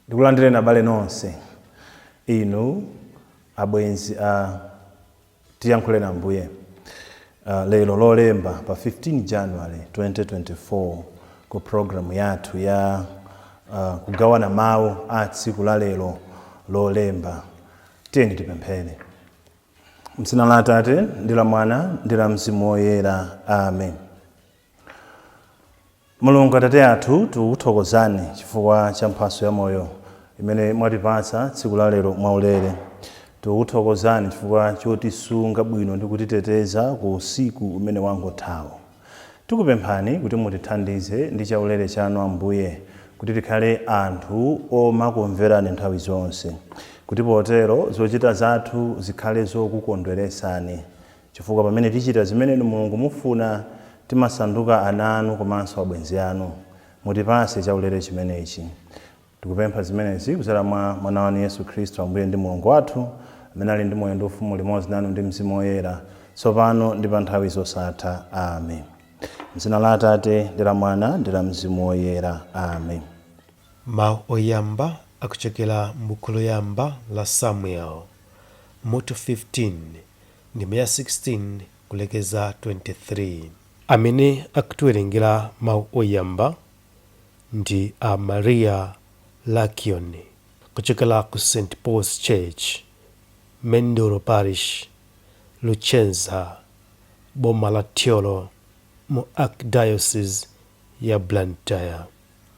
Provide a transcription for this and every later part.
Ndikulandireni abale nonse, inu abwenzi a Tiyankhule na Ambuye. Lero Lolemba pa 15 January 2024 ku programu yathu ya kugawana mawu a tsiku la lero Lolemba. Tiyeni tipemphere. M'dzina la Atate ndi la Mwana ndi la Mzimu Woyera. Amen. Mulungu Atate athu, tikukuthokozani chifukwa cha mphatso ya moyo imene mwatipatsa tsiku la lero mwaulere. Tikukuthokozani chifukwa chotisunga bwino ndi kutiteteza ku usiku umene wangothawu. Tikupemphani kuti mutithandize ndi chaulere chanu Ambuye, kuti tikhale anthu omakumverani nthawi zonse, kuti potero zochita zathu zikhale zokukondweretsani. Chifukwa pamene tichita zimene Inu Mulungu mufuna, timasanduka ana anu komanso abwenzi anu. Mutipatse chaulere chimenechi. Tikupempha zimenezi kudzera mwa Mwana wanu Yesu Khristu, Ambuye ndi Mulungu wathu, amene ali ndi moyo ndi ufumu limodzi nanu ndi Mzimu Woyera, tsopano ndi pa nthawi zosatha. Amen. M'dzina la Atate, ndi la Mwana, ndi la Mzimu Woyera. Amen. Mawu oyamba akuchokera m'buku loyamba la Samuel, mutu 15, ndime ya 16 kulekeza 23. Amene akutiwerengera mawu oyamba ndi a Maria Lakion kuchokera ku St Paul's Church, Menduro Parish, Luchenza, boma la Thyolo mu Archdiocese ya Blantyre.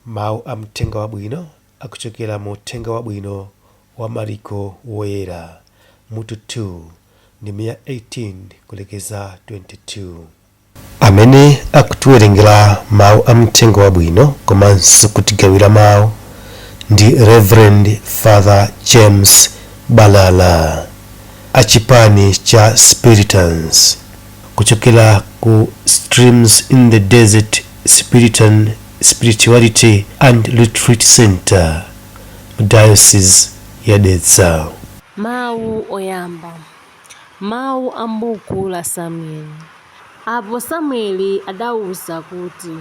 Mawu a Mthenga Wabwino akuchokera mu Uthenga Wabwino wa Mariko Woyera, mutu 2, ndime ya 18 kulekeza 22. Amene akutiwerengera mawu a Mthenga Wabwino komanso kutigawira mawu ndi Reverend Father James Balala a chipani cha Spiritans kuchokera ku Streams in the Desert Spiritan Spirituality and Retreat Center mu Diocese ya Dedza. Mawu oyamba. Mawu a m'buku la Samueli. Apo Samueli adauza kuti,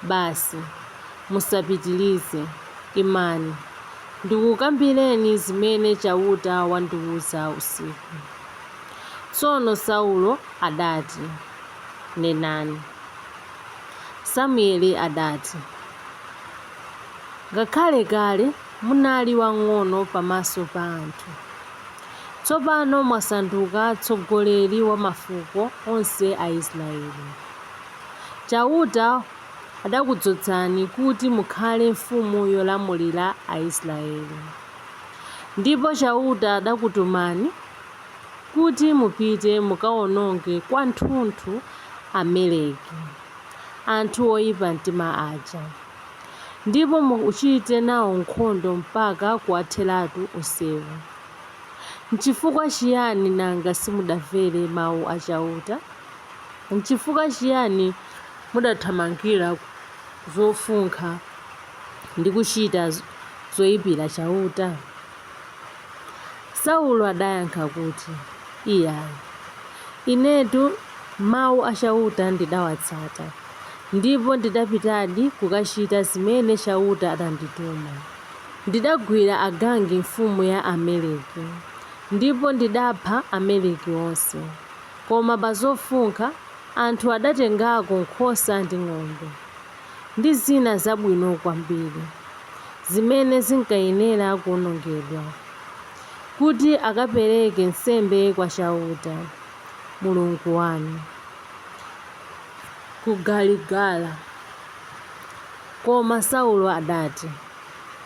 Basi, musapitirize. Imani, ndikukambireni zimene Chauta wandiwuza usiku. Tsono Saulo adati, Nenani. Samueli adati, Ngakhale kale munali wamng'ono pamaso pa anthu, tsopano mwasanduka mtsogoleri wa mafuko onse a Israele. Chauta adakudzozani kuti mukhale mfumu yolamulira Aisraele. Ndipo Chauta adakutumani kuti mupite mukaononge kwathunthu Amaleki, anthu oipa mtima aja. Ndipo muchite nawo nkhondo mpaka kuwatheratu onsewo. Nchifukwa chiyani nanga simudamvere mau a Chauta? Nchifukwa chiyani mudathamangira zofunkha ndi kuchita zoipira Chauta? Saulo adayankha kuti, Iyai, inetu mau a Chauta ndidawatsata, ndipo ndidapitadi kukachita zimene Chauta adandituma. Ndidagwira Agagi mfumu ya Amaleki, ndipo ndidapha Amaleki onse. Koma pa zofunkha, anthu adatengako nkhosa ndi ng'ombe, ndi zina zabwino kwambiri, zimene zinkayenera kuwonongedwa, kuti akapereke nsembe kwa Chauta, Mulungu wanu, ku Giligala. Koma Saulo adati,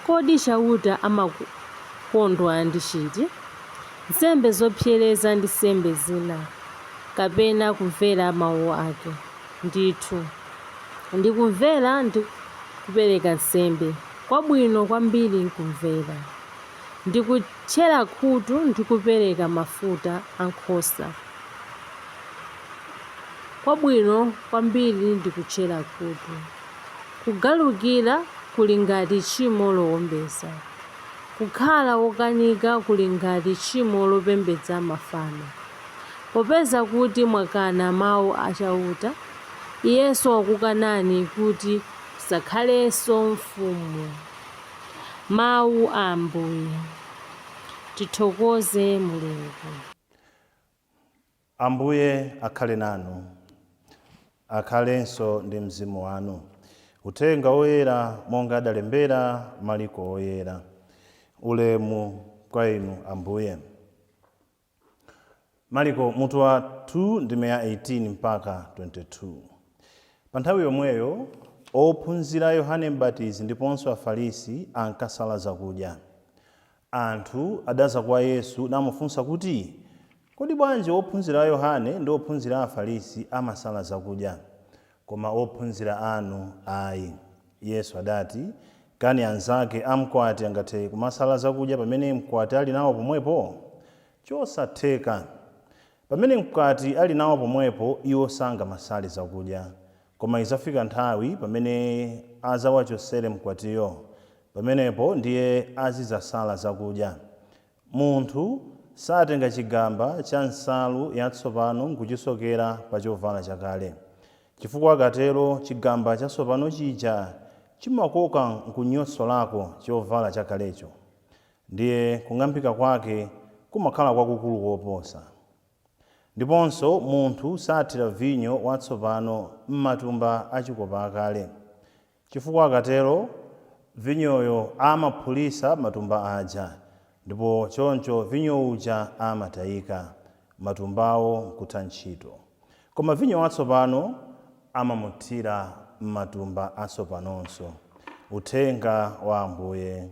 Kodi Chauta amakondwa ndi chiti? Nsembe zopsereza ndi nsembe zina, kapena kumvera mau ake? Ndithu, ndi kumvera ndi kupereka nsembe, kwabwino kwambiri nkumvera, ndi kutchera khutu ndi kupereka mafuta a nkhosa, kwabwino kwambiri ndi kutchera khutu. Kugalukira kuli ngati tchimo lowombeza. Kukhala wokanika kuli ngati tchimo lopembedza mafano. Popeza kuti mwakana mau a Chauta, Iyenso wakukanani kuti musakhalenso mfumu. Mau a Ambuye. Tithokoze Mulungu. Ambuye akhale nanu, akhalenso ndi mzimu wanu. Uthenga woyera monga adalembera Mariko woyera. Ulemu kwa inu Ambuye. Mariko mutu wa 2 ndime ya 18 mpaka 22. Pa nthawi yomweyo ophunzira Yohane Mbatizi ndiponso Afarisi ankasala zakudya. Anthu adaza kwa Yesu namufunsa kuti, Kodi bwanji ophunzira a Yohane ndi ophunzira a Afarisi amasala zakudya, koma ophunzira anu ayi? Yesu adati, Kani anzake a mkwati angathe kumasala zakudya pamene mkwati ali nawo pomwepo? Chosatheka! Pamene mkwati ali nawo pomwepo, iwo sangamasale zakudya. Koma idzafika nthawi pamene adzawachotsere mkwatiyo, pamenepo ndiye azidzasala zakudya. Munthu satenga chigamba cha nsalu yatsopano nkuchisokera pa chovala chakale, chifukwa akatero chigamba chatsopano chija chimakoka nkunyotsolako chovala chakalecho, ndiye kung'ambika kwake kumakhala kwakukulu koposa. Ndiponso munthu sathira vinyo watsopano m'matumba achikopa akale, chifukwa akatero vinyoyo amaphulitsa matumba aja, ndipo choncho vinyo uja amatayika, matumbawo nkutha ntchito. Koma vinyo watsopano amamuthira m'matumba atsopanonso. Uthenga wa Ambuye.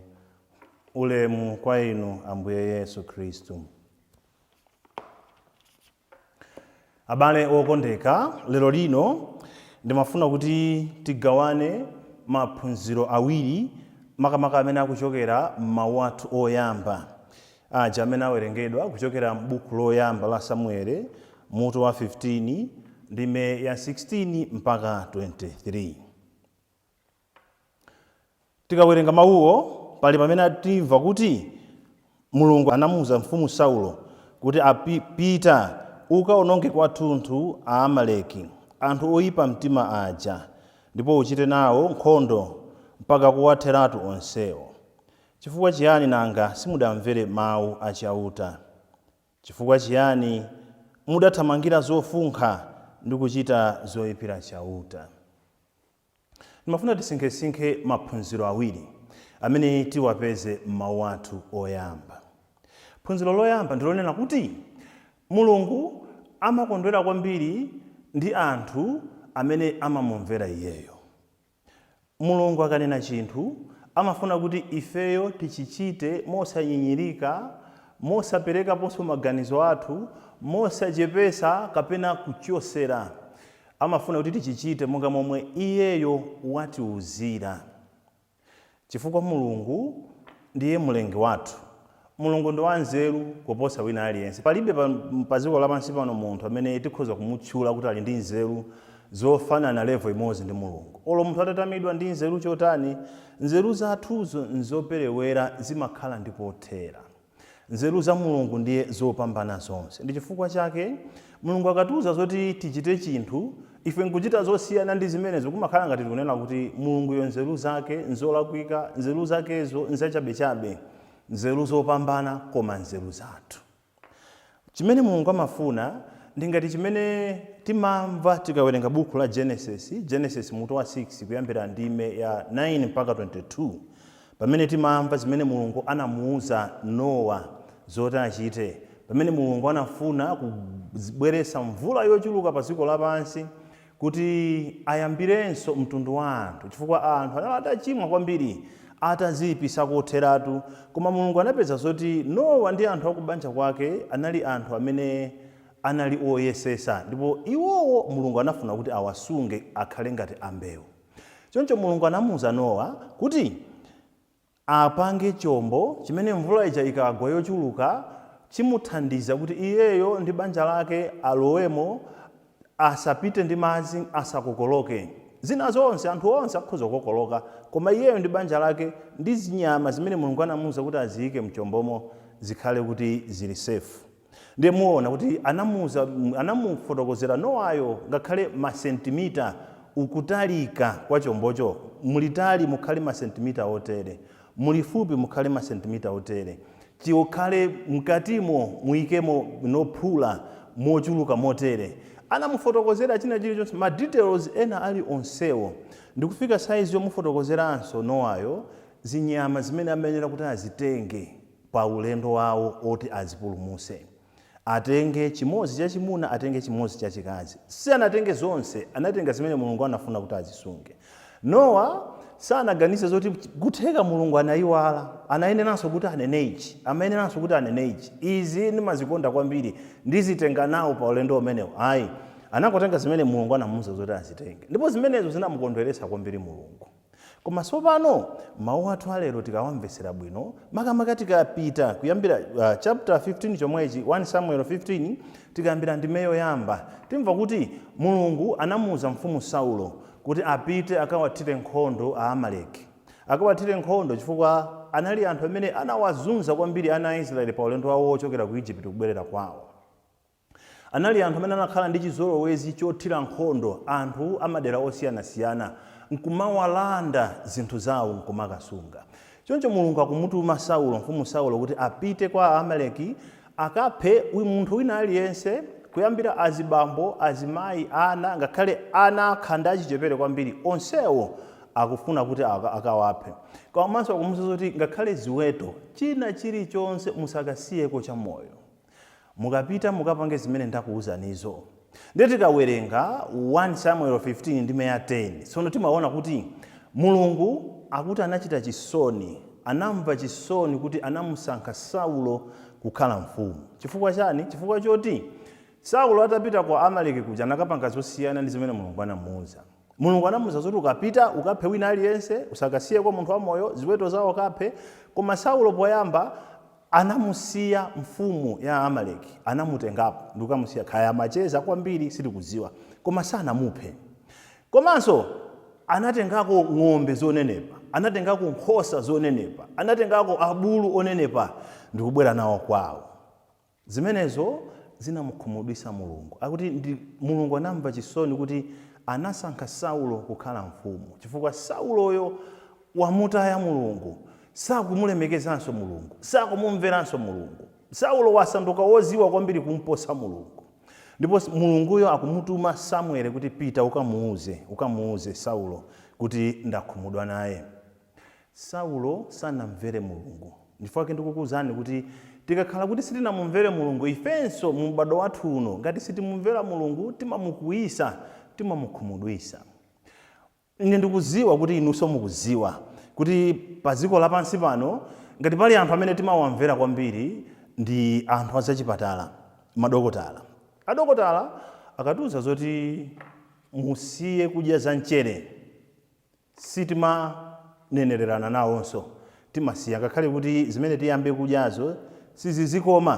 Ulemu kwa inu Ambuye Yesu Khristu. Abale okondeka, lero lino ndimafuna kuti tigawane maphunziro awiri makamaka amene akuchokera m'mawu athu oyamba aja amene awerengedwa kuchokera m'buku loyamba la Samuele mutu wa 15 ndime ya 16 mpaka 23. Tikawerenga mawuwo, pali pamene timva kuti Mulungu anamuuza mfumu Saulo kuti pita ukaononge kwathunthu Aamaleki, anthu oipa mtima aja, ndipo uchite nawo nkhondo mpaka kuwatheratu onsewo. Chifukwa chiyani nanga simudamvere mau a Chauta? Chifukwa chiyani mudathamangira zofunkha ndi kuchita zoipira Chauta? Ndimafuna tisinkhesinkhe maphunziro awiri amene tiwapeze m'mawu athu oyamba. Phunziro loyamba ndi lonena kuti Mulungu amakondwera kwambiri ndi anthu amene amamumvera iyeyo. Mulungu akanena chinthu, amafuna kuti ifeyo tichichite mosanyinyirika, mosaperekaponso maganizo athu, mosachepesa kapena kuchosera. Amafuna kuti tichichite monga momwe iyeyo watiuzira. Chifukwa Mulungu ndiye Mlengi wathu. Mulungu ndi wanzeru kuposa wina aliyense. Palibe pa dziko lapansi pano munthu amene tikhoza kumutchula kuti ali ndi nzeru zofanana level imodzi ndi Mulungu. Olo munthu atatamidwa ndi nzeru chotani, nzeru zathuzo nzoperewera, zimakhala ndi pothera. Nzeru za Mulungu ndiye zopambana zonse. Ndi chifukwa chake Mulungu akatiuza zoti tichite chinthu, ife nkuchita zosiyana ndi zimenezo, kumakhala ngati tikunena kuti Mulunguyo nzeru zake nzolakwika, nzeru zakezo nzachabechabe, nzeru zopambana koma nzeru zathu. Chimene Mulungu amafuna ndi ngati chimene timamva tikawerenga buku la Genesis, Genesis mutu wa 6 kuyambira ndime ya 9 mpaka 22, pamene timamva zimene Mulungu anamuuza Nowa zoti achite, pamene Mulungu anafuna kubweretsa mvula yochuluka pa dziko lapansi kuti ayambirenso mtundu wa anthu, chifukwa anthu anali atachimwa kwambiri, atadziyipitsa kotheratu. Koma Mulungu anapeza zoti Nowa ndi anthu akubanja kwake anali anthu amene anali oyesesa, ndipo iwowo Mulungu anafuna kuti awasunge akhale ngati ambewu. Choncho Mulungu anamuuza Nowa kuti apange chombo chimene mvula ija ikagwa yochuluka chimuthandiza kuti iyeyo ndi banja lake alowemo, asapite ndi madzi, asakokoloke. Zina zonse, anthu onse akhoza kukokoloka, koma iyeyo ndi banja lake ndi zinyama zimene Mulungu anamuwuza kuti aziyike mchombomo zikhale kuti zili safe. Ndiye muona kuti anamuuza, anamufotokozera Nowayo ngakhale masentimita ukutalika kwa chombocho. Mulitali mukhale masentimita otere, mulifupi mukhale masentimita otere, chikhale mkatimo muyikemo nophula mochuluka motere. Anamufotokozera china chilichonse, ma details ena ali onsewo, ndikufika saizi yomufotokozeranso Nowayo zinyama zimene amayenera kuti azitenge pa ulendo wawo oti azipulumuse. Atenge chimodzi chachimuna, atenge chimodzi chachikazi. Si anatenge zonse, anatenga zimene Mulungu anafuna kuti azisunge. Nowa sanaganize zoti kutheka Mulungu anayiwala, anayeneranso kuti anene ichi, amayeneranso kuti anene ichi, izi ndimazikonda kwambiri, ndizitenga nawo pa ulendo umenewo. Ayi, anangotenga zimene Mulungu anamuwuza zoti azitenge, ndipo zimenezo zinamukondweretsa kwambiri Mulungu. Koma tsopano mawu athu alero tikawamvetsera bwino, makamaka tikapita kuyambira chapter 15 chomwechi, 1 Samuel 15, tikayambira ndime yoyamba, timva kuti Mulungu anamuwuza mfumu Saulo kuti apite akawathire nkhondo Aamaleki. Akawathire nkhondo chifukwa anali anthu amene anawazunza kwambiri ana a Israeli pa ulendo wawo wochokera ku Egypt kubwerera kwawo. Anali anthu amene anakhala ndi chizolowezi chothira nkhondo anthu amadera osiyanasiyana nkumawalanda zinthu zawo nkumakasunga. Choncho Mulungu akumutuma Saulo, mfumu Saulo, kuti apite kwa Aamaleki akaphe munthu wina aliyense, kuyambira azibambo, azimayi, ana, ngakhale ana akhanda achichepere kwambiri, onsewo akufuna kuti akawaphe. Komanso akumuuza kuti ngakhale ziweto, china chilichonse musakasiyeko chamoyo. Mukapita mukapange zimene ndakuwuzanizo. Ndiye tikawerenga 1 Samuel 15 ndime ya 10, tsono timaona kuti Mulungu akuti anachita chisoni, anamva chisoni kuti anamusankha Saulo kukhala mfumu. Chifukwa chani? Chifukwa choti Saulo atapita kwa Amaleki kuja anakapanga zosiyana ndi zimene Mulungu anamuwuza. Mulungu anamuwuza zoti ukapita ukaphe wina aliyense, usakasiye kwa munthu wamoyo, ziweto zawo ukaphe. Koma Saulo poyamba anamusiya mfumu ya Amaleki, anamutengapo ndikukamusiya, kaya amacheza kwambiri sitikudziwa, koma sanamuphe. Komanso anatengako ng'ombe zonenepa, anatengako nkhosa zonenepa, anatengako abulu onenepa ndikubwera nawo kwawo. Zimenezo zinamukhumudwitsa Mulungu. Akuti ndi Mulungu anamva chisoni kuti anasankha Saulo kukhala mfumu, chifukwa Sauloyo wamutaya Mulungu, sakumulemekezanso Mulungu, sakumumveranso Mulungu. Saulo wasanduka woziwa kwambiri kumposa Mulungu. Ndipo Mulunguyo akumutuma Samueli kuti pita ukamuuze, ukamuuze Saulo kuti ndakhumudwa naye. Saulo sanamvere Mulungu. Ndichifukwa chake ndikukuwuzani kuti tikakhala kuti sitinamumvere Mulungu, ifenso mu m'bado wathu uno ngati sitimumvera Mulungu timamukwiyisa, timamukhumudwisa. Ine ndikuziwa kuti inunso mukuziwa kuti pa dziko lapansi pano ngati pali anthu amene timawamvera kwambiri ndi anthu azachipatala, madokotala. Adokotala akatiuza zoti musiye kudya za mchere, sitimanenererana nawonso, timasiya ngakhale kuti zimene tiyambe kudyazo sizizikoma,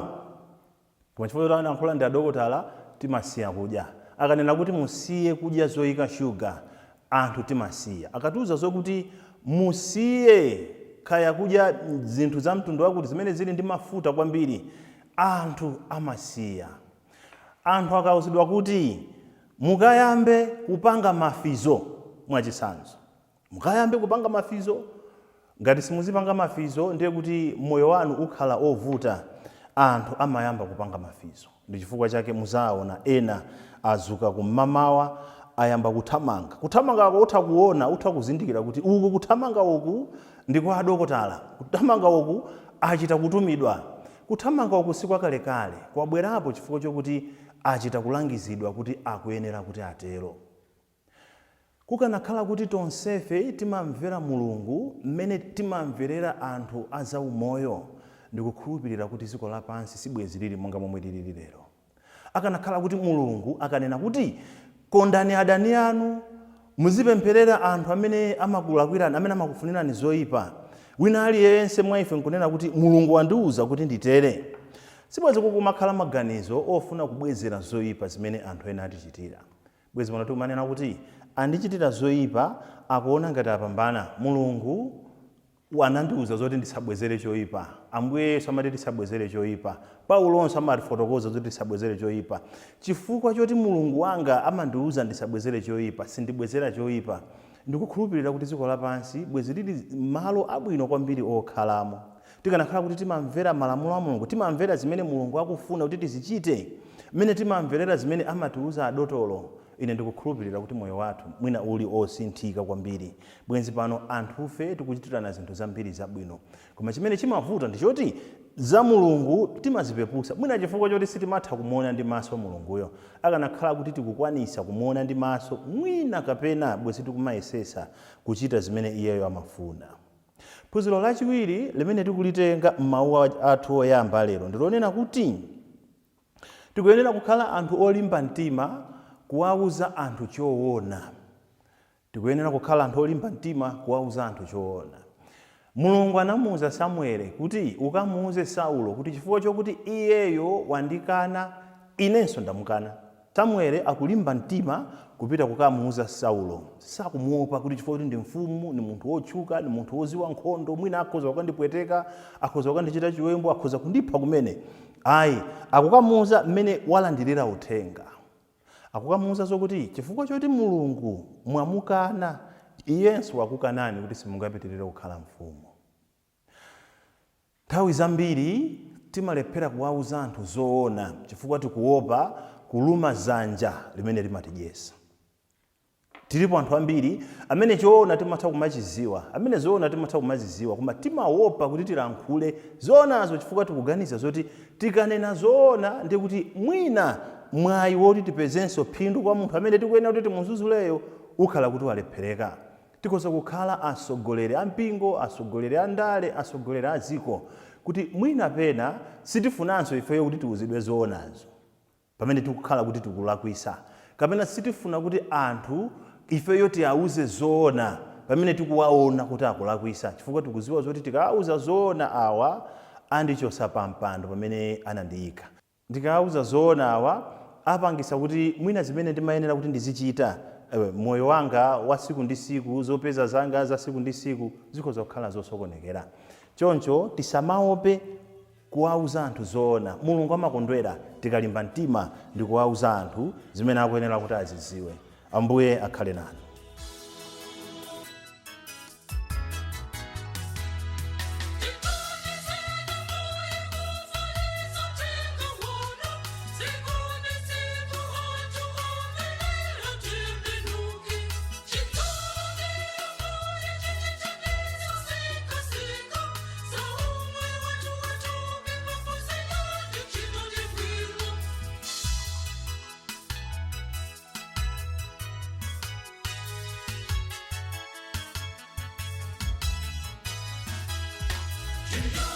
koma chifukwa choti anayankhula ndi adokotala timasiya kudya. Akanena kuti musiye kudya zoyika shuga, anthu timasiya. Akatiuza zokuti musiye kaya kudya zinthu za mtundu wakuti zimene zili ndi mafuta kwambiri, anthu amasiya. Anthu akauzidwa kuti mukayambe kupanga mafizo, mwachitsanzo, mukayambe kupanga mafizo, ngati simuzipanga mafizo ndiye kuti moyo wanu ukhala ovuta, anthu amayamba kupanga mafizo. Ndi chifukwa chake muzaona ena azuka kum'mamawa ayamba kuthamanga. Kuthamangako utha kuona, utha kuzindikira kuti uku kuthamanga uku ndi kwa adokotala, kuthamanga uku achita kutumidwa. Kuthamanga uku si kwakalekale, kwabwerapo chifukwa chokuti achita kulangizidwa kuti akuyenera kuti atero. Kukanakhala kuti tonsefe timamvera Mulungu mmene timamverera anthu a zaumoyo, ndikukhulupirira kuti dziko lapansi sibwenzi lili monga momwe lilili lero. Akanakhala kuti Mulungu akanena kuti kondani adani anu, muzipempherera anthu amene amakulakwirani, amene amakufunirani zoyipa, wina aliyense mwa ife nkunena kuti Mulungu wandiwuza kuti nditere, sibwenzi kukumakhala maganizo ofuna kubwezera zoyipa zimene anthu ena atichitira. Bwezi pano tikumanena kuti Andichitira zoyipa, akuona ngati apambana. Mulungu anandiwuza zoti ndisabwezere choyipa. Ambuye Yesu amati tisabwezere choyipa. Paulonso amatifotokoza zoti tisabwezere choyipa. Chifukwa choti Mulungu wanga amandiwuza ndisabwezere choyipa, sindibwezera choyipa. Ndikukhulupirira kuti dziko lapansi bwezi lili malo abwino kwambiri okhalamo tikanakhala kuti timamvera malamulo a Mulungu, timamvera zimene Mulungu akufuna kuti tizichite, mmene timamverera zimene amatiwuza adotolo. Ine ndikukhulupirira kuti moyo wathu mwina uli osinthika kwambiri. Bwenzi pano anthufe tikuchitirana zinthu zambiri zabwino. Koma chimene chimavuta ndichoti za Mulungu timazipepusa, mwina chifukwa choti sitimatha kumuona ndi maso Mulunguyo. Akanakhala kuti tikukwanisa kumuona ndi maso, mwina kapena bwenzi tikumayesesa kuchita zimene iyeyo amafuna. Phunziro lachiwiri limene tikulitenga m'mawu athu oyamba lero ndilonena kuti tikuyenera kukhala anthu olimba mtima kuwauza anthu choona. Tikuyenera kukhala anthu olimba mtima kuwauza anthu choona. Mulungu anamuwuza Samueli kuti ukamuuze Saulo kuti chifukwa chokuti iyeyo wandikana, inenso ndamukana. Samueli akulimba mtima kupita kukamuuza Saulo. Sakumuopa kuti chifukwa kuti ndi mfumu, ni munthu wotchuka, ni munthu woziwa nkhondo, mwina akhoza kukandipweteka, akhoza kukandichita chiwembu, akhoza kundipha kumene. Ayi, akukamuuza mmene walandirira uthenga. Akukamuuza zokuti chifukwa choti Mulungu mwamukana, iyenso wakukanani kuti simungapitirire kukhala mfumu. Nthawi zambiri timalephera kuwauza anthu zoona chifukwa tikuopa kuluma zanja limene limatidyesa. Tilipo anthu ambiri amene choona timatha kumachiziwa, amene zoona timatha kumaziziwa, koma timaopa kuti tilankhule zoonazo chifukwa tikuganiza zoti tikanena zoona ndi kuti mwina mwayi woti tipezenso phindu kwa munthu amene tikuyenera kuti timudzuzuleyo ukhala kuti walephereka. Tikhoza kukhala atsogoleri a mpingo, atsogoleri a ndale, atsogoleri a dziko, kuti mwina pena sitifunanso ifeyo kuti tiuzidwe zoonazo pamene tikukhala kuti tikulakwisa, kapena sitifuna kuti anthu ifeyo tiauze zoona pamene tikuwaona kuti akulakwisa, chifukwa tikuziwa zoti tikawauza zoona awa andichosa pa mpando pamene anandiyika. Ndikawauza zoona awa apangisa kuti mwina zimene ndimayenera kuti ndizichita, moyo wanga wa siku ndi siku, zopeza zanga za siku ndi siku zikhoza kukhala zosokonekera. Choncho tisamaope kuwauza anthu zoona. Mulungu amakondwera tikalimba mtima ndi kuwauza anthu zimene akuyenera kuti aziziwe. Ambuye akhale nanu. Yeah.